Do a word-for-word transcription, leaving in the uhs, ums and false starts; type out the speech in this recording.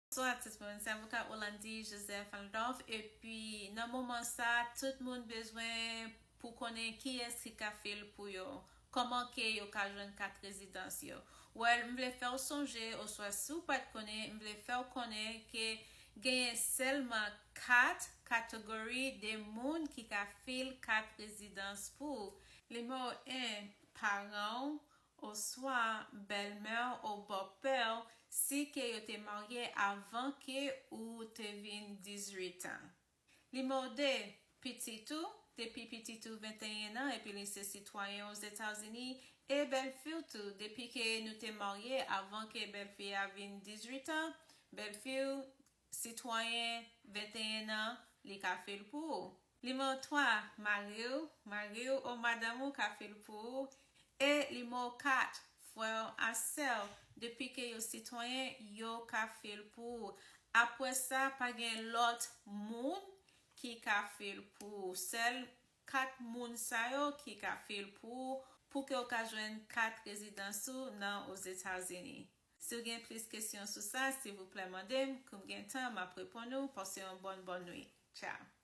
Bonswa tout moun, se avoka Olandy Joseph Aldorf, epi nan moman sa, tout moun bezwen pou konnen kiyès ki ka fil pou yo, kòman ke yo ka jwenn kat rezidans yo. Well, m vle fè w sonje, oswa si w pa t konnen, m vle fè w konnen ke genyen sèlman kat kategori de moun ki ka fil kat rezidans pou ou. Nimewo en, paran w, oswa bèlmè w ou bòpè w, si ke yo te marye avan ke ou te vin dizuit an. Nimewo de, pitit ou, depi pitit ou venteyen an epi li se sitwayen Ozetazini, e bèlfi w tou, depi ke nou te marye avan ke bèlfi a vin dizuit an, bèlfi w sitwayen venteyen an, li ka fil pou ou. Nimewo twa, mari w, mari w ou madanm ou ka fil pou ou. E nimewo kat, frè w a sè w, depi ke yo sitwayen, yo ka fil pou ou. Apre sa, pa gen lòt moun ki ka fil pou ou. Sèl kat moun sa yo ki ka fil pou ou, pou ke w ka jwenn kat rezidans ou nan Ozetazini. Si w gen plis kesyon sou sa, silvouplè mande m, kou m gen tan, m ap reponn ou. Pase yon bòn, bòn nwit. Tchao.